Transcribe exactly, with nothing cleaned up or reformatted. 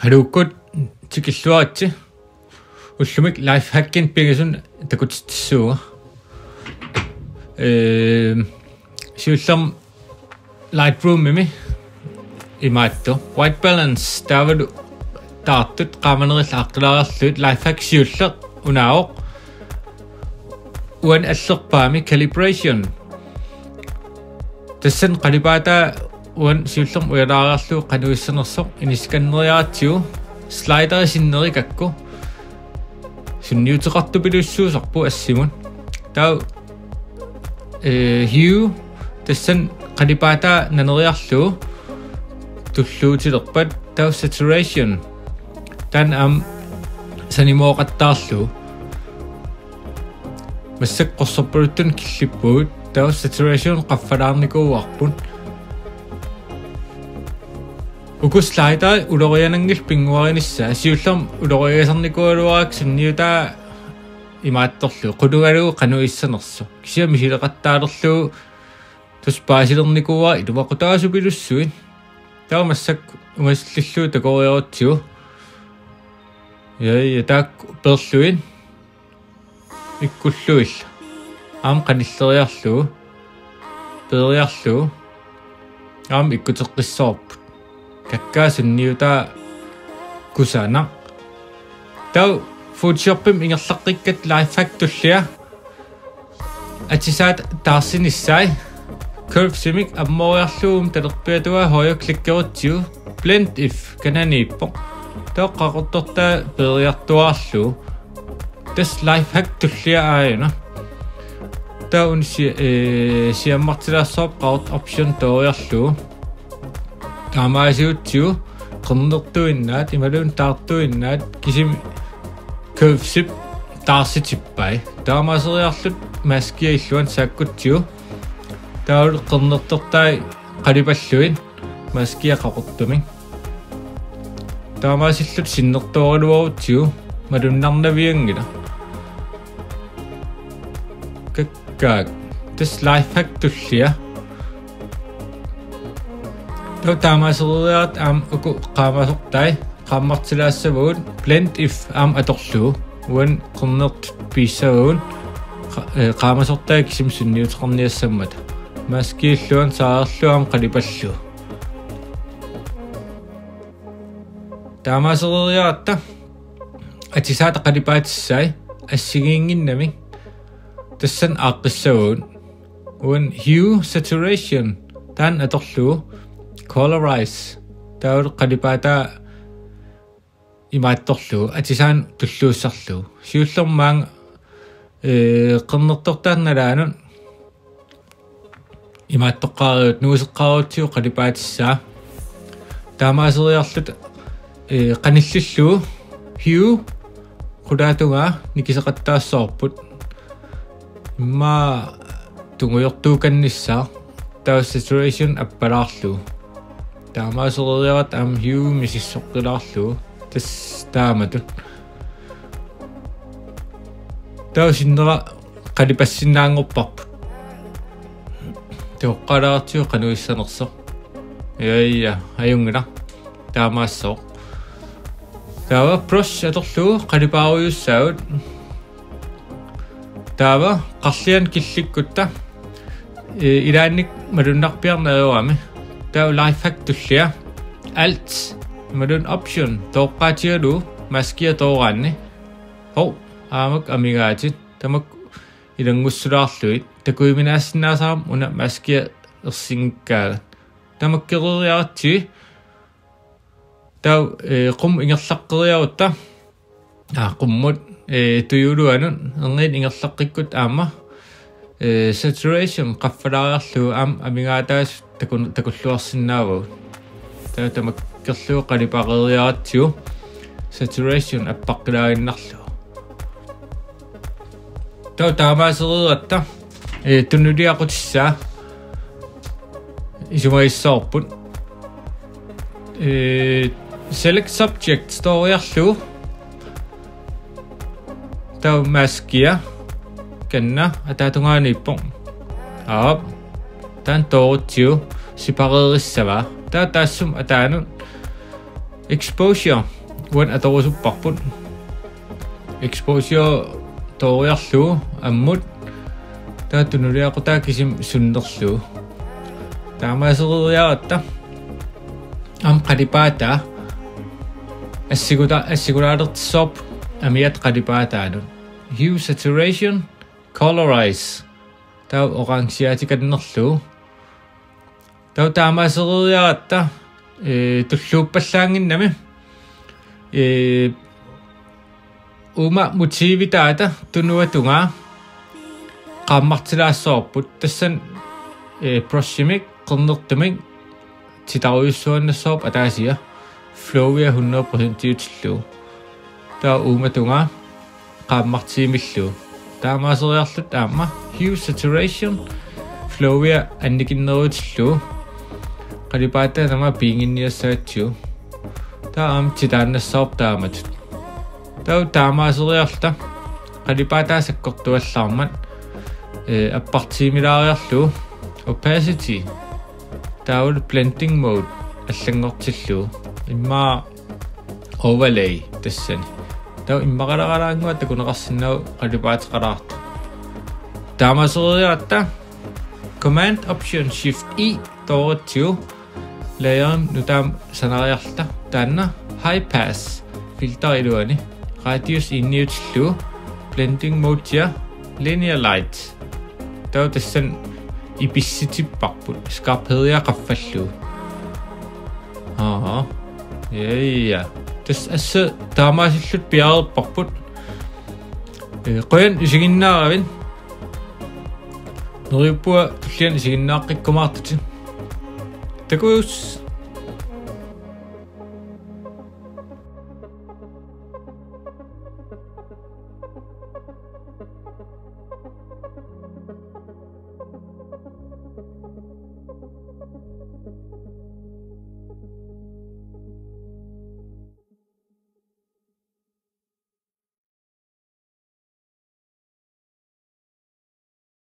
Haluukkut tikilluaritsi. Ullumi lifehackinik pingasuni takutitsissuunga. Ehm, siullermik Lightroomimi imaattoq. White balance taavalu taartut qaamanerillu aaqqilaariarlugit. Lifehack siulleq unaavoq. Uani allerpaami calibration. Tassani qalipaataa uani siullermik ujalaariarlugu qanoq issanersoq inissikanneriaratsigu. Slideri sinnerigakku sunniuteqartupilussuusarpoq assimut. Taava, eh, hue tassani qalipaataa naneriarlugu tulluutilerpat. Taava saturation taanna aamma sanimooqattaarlugu. Massakkut qorsorpaluttunik killippugut, taava saturation qaffalaarnikuuarput. Uku sliderit uloriananngillat pinnguarinissaat, siullermik uloriagasarnikuugaluarakku sunniutaa imaattorlugu, qulungalugu qanoq issanersoq. Kisianni misileqattaalerlugu tassa paasilernikuuara iluaqutaasupilussuit. Taava massakkut ungasillillugu takoriarutsigu. Ja, ja, taakku peerlugit ikkullugillu. Aamma qanilleriarlugu. Peeriarlugu. Aamma ikkuteqqissavarput. Kakkaak sunniutaa kusanaq. Taava Photoshopimi ingerlaqqikkatta lifehack tullia. Atisaat taarsinissai. Curvesimik ammooriarlugu talerpiatungaa højreklikkerutsigu. Blend if kananiippoq. Taava qaqortortaa peeriartuaarlugu. Tassa lifehack tullia aajuna. Taava una si-, eh, siammartilaassavarput qaqortoq option tooriarlugu. Taamaasigutsigu qernertuinnaat imaluunniit taartuinnaat kisimi curvesip taarsitippai. Taamaaseriarluta maskia illuanut saakkutsigu. Taavalu qernertortai qalipallugit maskia qaqortumik. Taamaasilluta sinnertooraluarutsigu malunnarnavianngilaq. Kakkaak. Tassa lifehack tullia. Taava taamaasereeriaratta aamma uku qaamasortai qaammartilaassavagut blend if aamma atorlugu. Uani qernertut piissavagut qa-, eh, qaamasortai kisimi sunniuteqarniassammata. Maskia illuanut saarlugu aamma qalipallugu. Taamaasereeriaratta atisaata qalipaatissai assigiinnginnamik tassani aaqqissavagut. Uani hue saturation taanna atorlugu colorize taavalu qalipaataa imaattorlugu atisaanut tulluussarlugu. Siullermik maanga, eh, qernertortaata nalaanut imaattoqqaareerutta nuuseqqaareerutsigu qalipaatissaa. Taamaaseriarluta, eh, qanillillugu hue qulaatungaa nikiseqattaassavarput. Immaqa tungujortuukannissaa taava saturation appalaarlugu. Taamaasereeriaratta aamma hue misissoqqilaarlugu. Tassa taamatut. Taava sinnera qalipassinnaanngorparput. Toqqaalaartigu qanoq issanersoq. Ja, ja, ajunngilaq. Taamaassooq. Taava brush atorlugu qalipaarujussaagut. Taava qarlianik killikkutta, eh, ilaannik malunnarpiarneq ajorami. Taava lifehack tullia. Alt imaluunniit option tooqqaatigalugu maskia tooraanni. Hov, aamakku amigaatit. Tamakku ilanngussulaarlugit. Takujuminaassinnaasarami una maskia ersinngikkaagut. Tamakkereeriaratsigit. Taava, eh, qummut ingerlaqqeriarutta. Aa, qummut, eh, tujuuluanut erniinnaq ingerlaqqikkutta aamma, eh, saturation qaffalaariarlugu aamma amigaataasut takun-, takulluarsinnaavagut. Taava tamakkerlugu qalipareeriaratsigu saturation appaqqilaaginnarlugu. Taava taamaasereeratta, eh, tunuliaqutissaa isumagissavarput. Eh, select subject tooriarlugu. Taava maskia kanna ataatungaaniippoq. Aap. Taanna toorutsigu separeerissavaa. Taava taassuma ataanut Exposure uani atorusupparput. Exposure tooriarlugu ammut, taava tunuliaqutaa kisimi sunnerlugu. Taamaasereeriaratta aamma qalipaataa assiguta-, assigulaalertissavarput amiata qalipaataanut. Hue saturation, colorize. Taava orangiaatikannerlugu. Taava taamaasereeriaratta, ee, tulluuppallaannginnami, ee, uuma motivitaata tunuatungaa qaammartilaassavarput. Tassani, ee, brushimik qernertumik titarujussuannassavarput ataasia flowia hundrede procentiutillugu. Taava uumatungaa qaammartiimillugu. Taamaaseriarluta aamma hue saturation flowia annikinnerutillugu. Qalipaataa tamaat piinnginniassagatsigu. Taava aamma titaannassavarput taamatut. Taava taamaaseriarluta qalipaataa sakkortuallaarmat, ee, appartiimilaariarlugu opacity. Taavalu blending mode allanngortillugu. Immaqa overlay tassani. Taava immaqaleralaannguaq takuneqarsinnaavoq qalipaateqalaartoq. Taamaasereeriaratta Command Option Shift E tooritsigu layerimut nutaamut sanariarluta taanna high pass filter iluani radius enniutillugu blending modea linear light. Taava tassani ipissitipparput skarphedia qaffallugu. Aa. Ja, ja. Tassa assut taamaasilluta piareerparput. Ee, qujan isiginnaaravit. Neriuppunga tulliani isiginnaaqqikkumaartutit. Takuss.